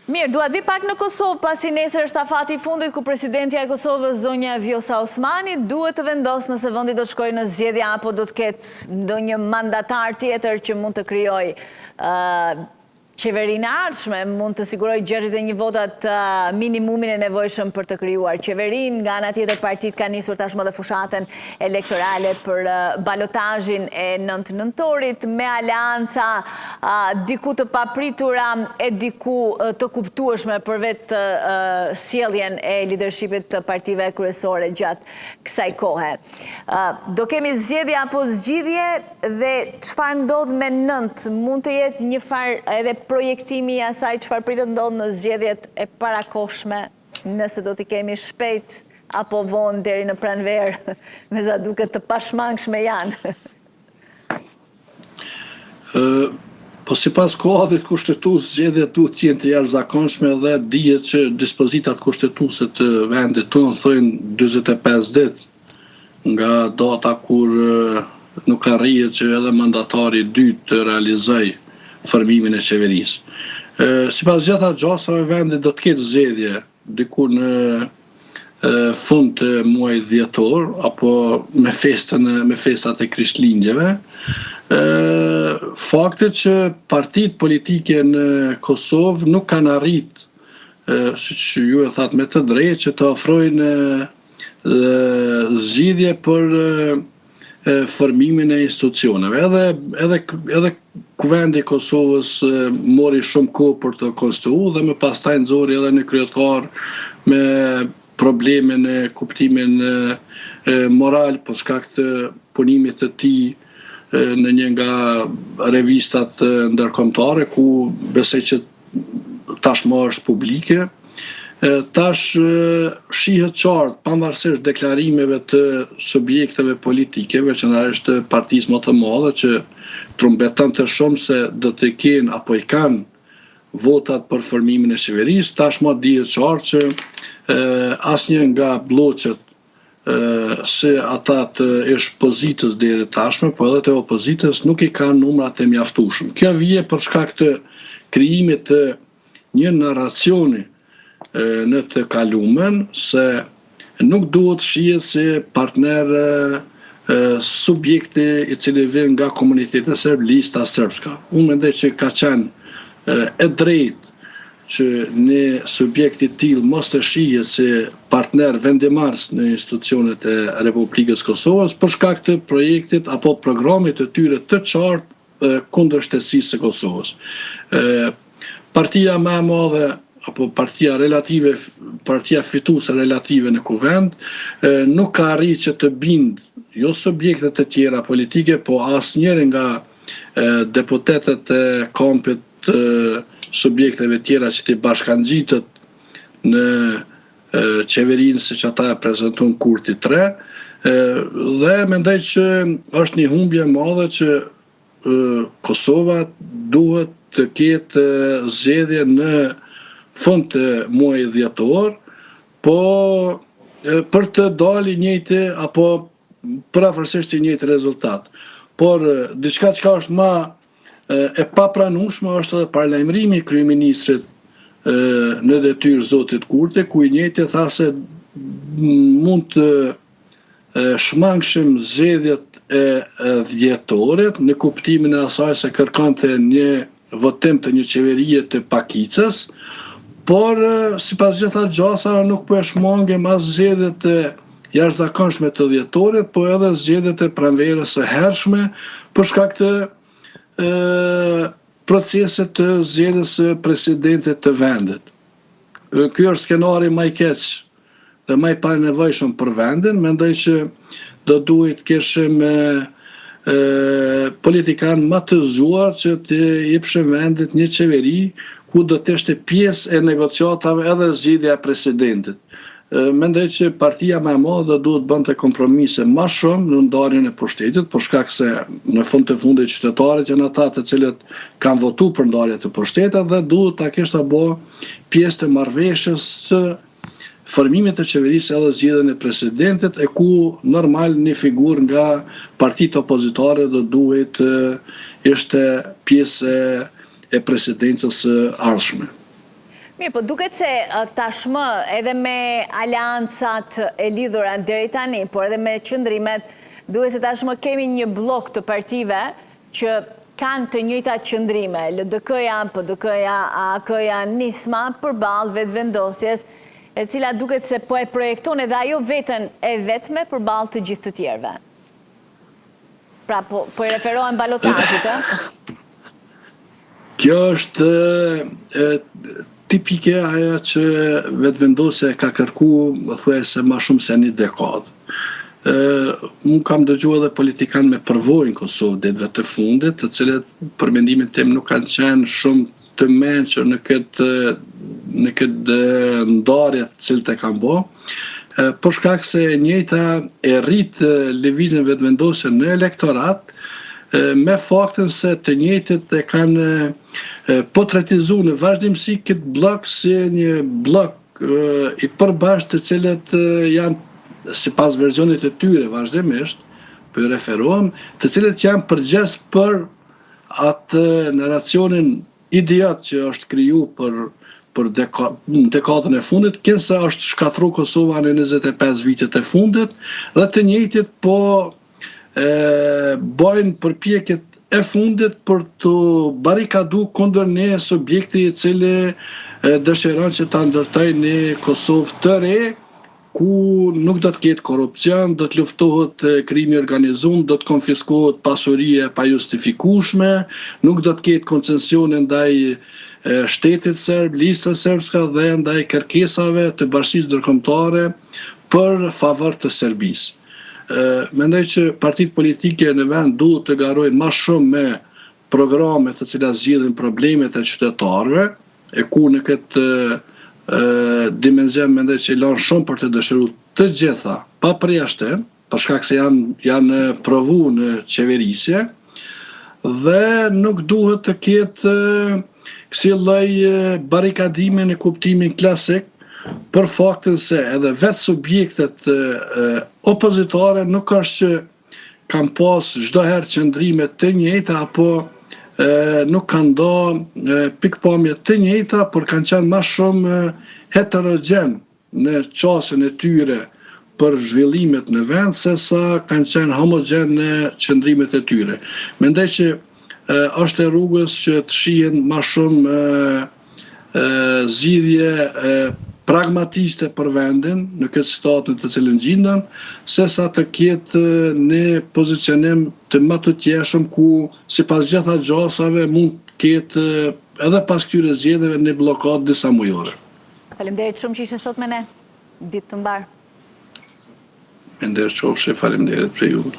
Mirë, dua të vi pak në Kosovë, pasi nesër është afati i fundit ku presidentja e Kosovës, zonja Vjosa Osmani, duhet të vendosë nëse vendi do të shkojë në zgjedhje apo do të ketë ndonjë mandatar tjetër që mund të krijojë qeverinë e ardhshme, mund të sigurojë 61 votat minimumin e nevojshëm për të krijuar qeverinë. Nga ana tjetër, partitë kanë nisur tashmë dhe fushatën elektorale për balotazhin e 9 nëntorit me aleanca diku të papritura e diku të kuptueshme për vetë sjelljen e lidershipit të partive kryesore gjatë kësaj kohe. Do kemi zgjedhje apo zgjidhje dhe çfarë ndodh me 9? Mund të jetë një farë edhe projektimi i asaj çfarë pritet ndodh në zgjedhjet e parakohshme, nëse do t'i kemi shpejt apo vonë deri në pranverë, me sa duket të pashmangshme janë. Po sipas kuadrit kushtetues zgjedhjet duhet të jenë të jashtëzakonshme dhe dihet që dispozitat kushtetuese të vendit tonë thonë 45 ditë nga data kur nuk arrihet që edhe mandatari i dytë të realizojë formimin e qeverisë. Sipas gjitha gjasave vendi do të ketë zgjedhje diku në fund të muajit dhjetor apo me festën me festat e Krishtlindjeve. Ë fakti që partitë politike në Kosovë nuk kanë arrit siç ju e thatë me të drejtë që të ofrojnë zgjidhje për formimin e institucioneve. Edhe edhe edhe Kuvendi i Kosovës mori shumë kohë për të konstituu dhe më pastaj nxori edhe një kryetar me probleme në kuptimin moral për shkak të punimit të tij në një nga revistat ndërkombëtare ku besoj që tashmë është publike. Tash shihet qartë, pavarësisht deklarimeve të subjekteve politike, veçanërisht të partisë më të madhe që trumbetonte shumë se do të kenë apo i kanë votat për formimin e qeverisë, tashmë dihet qartë që asnjë nga blloqet si ata të ish pozitës deri tashmë, po edhe të opozitës nuk i kanë numrat e mjaftueshëm. Kjo vije për shkak të krijimit të një narracioni në të kalumen se nuk duhet shihet si partner subjekti i cili vjen nga komuniteti serb, Lista Srpska. Unë mendoj që ka qenë e drejtë që një subjekt i tillë mos të shihet si partner vendimarrës në institucionet e Republikës Kosovës për shkak të projektit apo programit të tyre të qartë kundër shtetësisë së Kosovës. Partia më e madhe apo partia relative, partia fituese relative në kuvend, nuk ka arrit që të bind jo subjektet të tjera politike, po asnjëri nga deputetët e kampit të subjekteve tjera që t'i bashkangjitet në qeverinë siç ata e prezantuan Kurti 3 dhe mendoj që është një humbje e madhe që Kosova duhet të ketë zgjedhje në fund të muajit dhjetor, po për të dalë i njëjti apo përafërsisht i njëjti rezultat. Por diçka çka është ma e papranueshme është edhe paralajmërimi i kryeministrit në detyrë zotit Kurti, ku i njëjti tha se mund të shmangshim zgjedhjet e dhjetorit në kuptimin e asaj se kërkonte një votim të një qeverie të pakicës, por sipas gjitha gjasave nuk po e shmangim as zgjedhjet e jashtëzakonshme të dhjetorit, po edhe zgjedhjet e pranverës së hershme për shkak të e, procesit të zgjedhjes së presidentit të vendit. Ky është skenari më i keq dhe më i panevojshëm për vendin, mendoj që do duhej të kishim politikan më të zgjuar që të jepshim vendit një qeveri ku do të ishte pjesë e negociatave edhe zgjidhja e presidentit. Mendoj që partia më e madhe do duhet bënte kompromise më shumë në ndarjen e pushtetit, për shkak se në fund të fundit qytetarët janë ata të cilët kanë votuar për ndarje të pushtetit dhe duhet ta kishte bë pjesë të marrëveshjes së formimit të qeverisë edhe zgjedhjen e presidentit e ku normal një figurë nga partitë opozitare do duhej të ishte pjesë e presidencës së ardhshme. Mirë, po duket se tashmë edhe me aleancat e lidhura deri tani, por edhe me qëndrimet, duket se tashmë kemi një bllok të partive që kanë të njëjtat qëndrime, LDK-ja, PDK-ja, AAK-ja, Nisma, përballë Vetëvendosjes, e cila duket se po e projekton edhe ajo veten e vetme përballë të gjithë të tjerëve. Pra, po, po i referohem balotazhit, ë? Kjo është e, tipike ajo që Vetëvendosja ka kërku thuajse ma shumë se një dekadë. Ë unë kam dëgjuar edhe politikanë me përvojë në Kosovë ditëve të fundit, të cilët për mendimin tim nuk kanë qenë shumë të mençur në këtë në këtë ndarje të cilët e kanë bo, për shkak se e njëjta e rrit lëvizjen Vetëvendosje në elektorat me faktin se të njëjtit e kanë portretizu në vazhdimësi këtë bllok si një bllok i përbashkët të cilët janë sipas versionit të tyre vazhdimisht, po i referohem, të cilët janë përgjegjës për atë narracionin idiot që është kriju për për deka, në dekadën e fundit, kinse është shkatërru Kosova në 25 vitet e fundit dhe të njëjtit po e, bojnë përpjekjet e fundit për të barikadu kundër një subjekti i cili e, dëshiron që ta ndërtojë një Kosovë të re, ku nuk do të ketë korrupsion, do të luftohet krimi i organizuar, do të konfiskohet pasuria e pajustifikueshme, nuk do të ketë koncesione ndaj shtetit serb, Listës Srpska dhe ndaj kërkesave të bashkësisë ndërkombëtare për favor të Serbisë. Mendoj që partitë politike në vend duhet të garojnë ma shumë me programe të cilat zgjidhin problemet e qytetarëve, e ku në këtë dimension mendoj që lanë shumë për të dëshiruar të gjitha, pa përjashtim, për shkak se janë janë provu në qeverisje dhe nuk duhet të ketë kësi lloj barikadimi në kuptimin klasik për faktin se edhe vetë subjektet opozitare nuk është që kanë pas çdo herë qëndrime të njëjta apo e, nuk kanë do pikëpamje të njëjta, por kanë qenë ma shumë heterogjen në qasjen e tyre për zhvillimet në vend, se sa kanë qenë homogjen në qëndrimet e tyre. Mendoj që është e rrugës që të shihen ma shumë zgjidhje pragmatiste për vendin në këtë situatë në të cilën gjinden, sesa të ketë një pozicionim të matutjeshëm ku sipas gjitha gjasave mund të ketë edhe pas këtyre zgjedhjeve një bllokadë disa mujore. Faleminderit shumë që ishe sot me ne. Ditë të mbarë. Me nder qofshi, faleminderit prej juve.